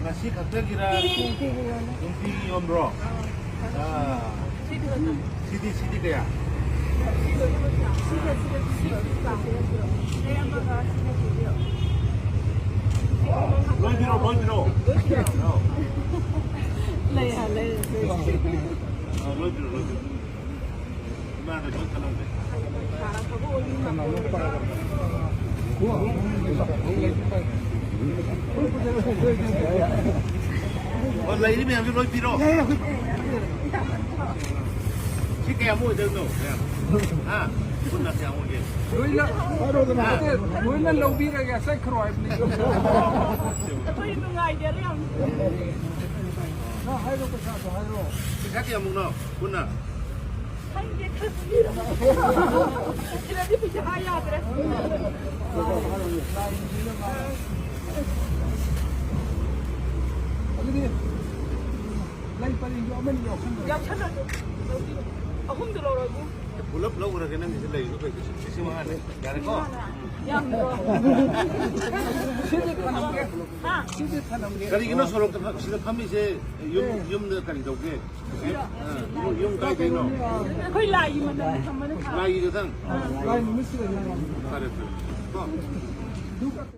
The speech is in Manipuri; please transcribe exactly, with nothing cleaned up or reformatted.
ꯉꯁꯤ ꯈꯛꯇꯒꯤꯔ? ꯅꯨꯡꯇꯤꯒꯤ ꯌꯣꯟꯕ꯭ꯔꯣ? ꯑꯥ꯫ ꯁꯤꯗꯤ, ꯁꯤꯗꯤ ꯀꯌꯥ? ꯂꯣꯏꯕꯤꯔꯣ, ꯂꯣꯏꯕꯤꯔꯣ꯫ ꯑꯥ, ꯂꯣꯏꯕꯤꯔꯣ, ꯂꯣꯏꯕꯤꯔꯣ꯫ ꯏꯃꯥꯅ ꯂꯣꯏ ꯈꯜꯂꯝꯃꯦ꯫ ꯑꯣ, ꯂꯩꯔꯤ ꯃꯌꯥꯝꯁꯨ ꯂꯣꯏ ꯄꯤꯔꯣ꯫ ꯁꯤ ꯀꯌꯥꯃꯨꯛ ꯑꯣꯏꯗꯣꯏꯅꯣ? ꯀꯌꯥꯝ? ꯍꯥ? ꯄꯨꯟꯅ ꯀꯌꯥꯃꯨꯛ ꯑꯣꯏꯒꯦ? ꯂꯣꯏꯅ, ꯍꯥ? ꯂꯣꯏꯅ ꯂꯧꯕꯤꯔꯒꯦ, ꯆꯠꯈ꯭ꯔꯣ ꯍꯥꯏꯕꯅꯤ꯫ ꯑꯩꯈꯣꯏ ꯅꯨꯡꯉꯥꯏꯖꯔꯦ ꯌꯥꯝ꯫ ꯅꯪ ꯍꯥꯏꯔꯣ, ꯄꯩꯁꯥꯗꯣ ꯍꯥꯏꯔꯣ꯫ ꯄꯩꯁꯥ ꯀꯌꯥꯃꯨꯛꯅꯣ? ꯄꯨꯟꯅ? ꯈꯪꯗꯦ, ꯈꯪꯗꯦ꯫ ꯁꯤꯗꯗꯤ ꯄꯩꯁꯥ ꯍꯥꯏ ꯌꯥꯗ꯭ꯔꯦ꯫ ꯑꯗꯨꯗꯤ ꯂꯩ ꯄꯔꯦꯡꯗꯣ ꯑꯃꯅꯤ ꯌꯥꯎꯁꯟꯈ꯭ꯔꯣ꯫ ꯌꯥꯎꯁꯜꯂꯁꯨ ꯂꯧꯕꯤꯔꯣ꯫ ꯑꯍꯨꯝꯗꯣ ꯂꯧꯔꯣ, ꯏꯕꯨꯡ꯫ ꯄꯨꯂꯞ ꯂꯧꯈ꯭ꯔꯒꯦ, ꯅꯪꯒꯤꯁꯦ ꯂꯩꯔꯤꯗꯣ ꯀꯩ ꯀꯩꯁꯨ ꯂꯤꯁꯤꯡ ꯃꯉꯥꯅꯦ꯫ ꯌꯥꯔꯦꯀꯣ? ꯌꯥꯝꯗ꯭ꯔꯣ? ꯁꯤꯗꯤ ꯊꯅꯝꯒꯦ꯫ ꯍꯥ? ꯁꯤꯗꯤ ꯊꯅꯝꯒꯦ꯫ ꯀꯔꯤꯒꯤꯅꯣ ꯁꯣꯔꯣꯛꯇ ꯐꯝ-, ꯁꯤꯗ ꯐꯝꯃꯤꯁꯦ? ꯌꯨꯝ, ꯌꯨꯝꯗ ꯀꯔꯤ ꯇꯧꯒꯦ? ꯑ, ꯌꯨꯝ, ꯌꯨꯝ ꯀꯥꯏꯗꯩꯅꯣ? ꯑꯩꯈꯣꯏ ꯂꯥꯏꯒꯤ ꯃꯇꯝꯗ ꯊꯝꯕꯅ ꯐꯔꯦ꯫ ꯂꯥꯏꯒꯤ ꯈꯇꯪ? ꯑꯥ꯫ ꯂꯥꯏ ꯅꯨꯃꯤꯠꯁꯤꯗ ꯌꯨꯝ꯫ ꯐꯔꯦ, ꯐꯔꯦ꯫ ꯀꯣ?